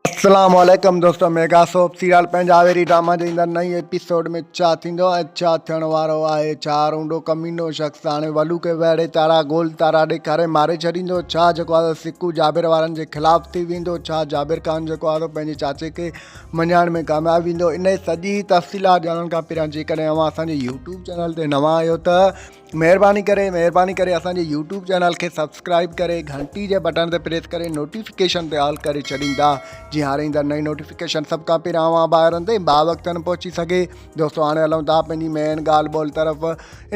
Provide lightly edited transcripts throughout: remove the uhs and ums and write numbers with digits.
اسلام عليڪم دوستو ميگا سوپ سيريل پنهنجا ويري ڊراما جي ايندڙ نئين ايپيسوڊ ۾ ڇا ٿيندو ۽ ڇا ٿيڻ وارو آهي ڇا رونڊو ڪمينو شخص هاڻي ولو کي ويڙهي تارا گول تارا ڏيکاري ماري ڇڏيندو ڇا جيڪو آهي سڪو جابر وارن جي خلاف ٿي ويندو ڇا جابر خان جيڪو آهي پنهنجي چاچي کي مڃائڻ ۾ ڪامياب ويندو انهي سڄي تفصيلات ڄاڻڻ کان پهريان جيڪڏهن اوهان اسان جي يوٽيوب چينل تي نوان آهيو ته مهرباني ڪري مهرباني ڪري اسان جي يوٽيوب چينل کي سبسڪرائب ڪري گهنٽي جي بٽڻ تي پريس ڪري نوٽيفڪيشن تي آل ڪري ڇڏيندا جي هاڻي ايندڙ نئين نوٽيفڪيشن سڀ کان پهريان اوهان ڀائرن تائين با وقت پهچي سگهي. دوستو هاڻي هلون ٿا پنهنجي مين ڳالهه ٻولهه طرف.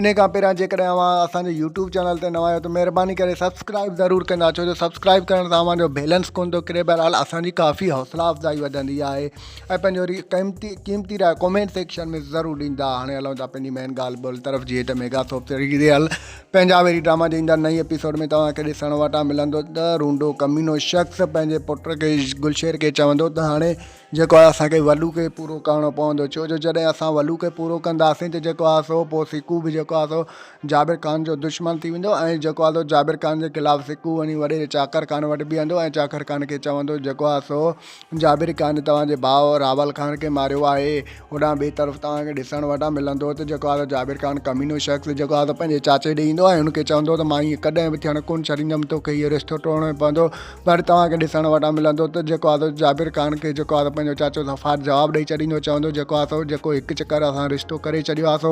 انهي کان پهريان جيڪڏهن اوهان اسان جي يوٽيوب چينل تي نوان آهيو ته مهرباني ڪري سبسڪرائب ضرور ڪندا ڇو جو سبسڪرائب ڪرڻ سان اوهان جو بيلنس ڪونه ٿو ڪري بهرحال اسان جي ڪافي حوصلا افزائي وڌندي آهي. ۽ پنهنجو ري قيمتي قيمتي راء ڪمينٽ سيڪشن ۾ ضرور ڏيندا هاڻي هلون ٿا پنهنجي مين ڳالهه ٻولهه طرف جيئن ته ميگا سوپ سيريل پنهنجا ويري ڊراما جي ايندڙ نئين ايپيسوڊ ۾ توهان کي ڏسڻ وٽان ملندو ته رونڊو ڪمينو شخص پنهنجي پٽ کي گلشير کي چوندو ته هاڻي جيڪو آهي اسان کي ولو کي پورو ڪرڻو پوندو ڇو جو جڏهن اسان ولو کي پورو ڪنداسين ته جيڪو آهي سو پوء سڪو به جيڪو آهي سو جابر خان جو دشمن ٿي ويندو ۽ جيڪو آهي سو جابر خان جي خلاف سڪو وڃي وڏيري چاڪر خان وٽ بيهندو ۽ چاڪر خان کي چوندو جيڪو آهي سو جابر خان توهان جي ڀاء راول خان کي ماريو آهي. هوڏانهن ٻئي طرف توهان کي ڏسڻ وٽان ملندو ته جيڪو آهي سو جابر خان ڪمينو شخص جيڪو آهي سو پنهنجي چاچي ڏي ايندو ۽ هن کي چوندو ته مان ائين ڪڏهن به ٿيڻ ڪونه ڇڏيندم توکي اهو رشتو ٽوڙڻو ئي پوندو پر توهان کي ڏسڻ وٽان ملندو ته جيڪو آهي سو جابر خان کي جيڪو آهي سو پنهنجو چاچو صفا جواب ڏئي ڇڏيندو چوندو جيڪو آهي سو جيڪو هڪ چڪر اسان رشتو ڪري ڇڏيو آهي سو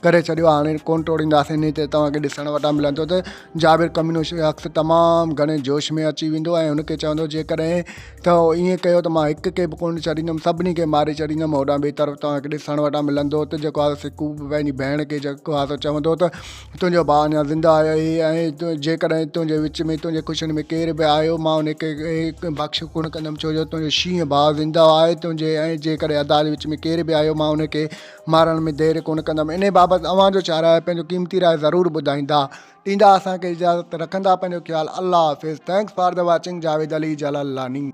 ڪري ڇڏيو آهي هاڻي ڪونه ٽوڙينداسين انهي تي توهان کي ڏسڻ وٽان ملندو ته جابر ڪمينو شخص تمام گهڻي جوش ۾ اچي ويندو ۽ هن کي چوندو جيڪڏهن تو ائين ڪيو ته مان هڪ کي به ڪونه ڇڏيندم سڀني کي ماري ڇڏيندم هوڏانهن ٻئي طرف توهان کي ڏسڻ وٽان ملندو ته جيڪو آهي سڪو به پنهنجي ڀيڻ کي جيڪو آهي سو چوندو ته تنهنجو ڀاء اڃا زنده آهي ۽ جيڪڏهن تنهنجي وچ ۾ تنهنجي خوشين ۾ ڪير به آيو مان ان کي بخش ڪونه ڪندم ڇو جو تنهنجو شينهن ڀاء زنده آهي تنهنجي ۽ جيڪڏهن ادا جي وچ ۾ ڪير به آيو مان ان کي مارڻ ۾ دير ڪونه ڪندم انهي بابت اوهان جو ڇا راء آهي پنهنجو قيمتي راء ضرور ٻڌائيندا ڏيندا اسان کي اجازت رکندا پنهنجو خيال الله حافظ thanks for the watching Javed Ali Jalalani.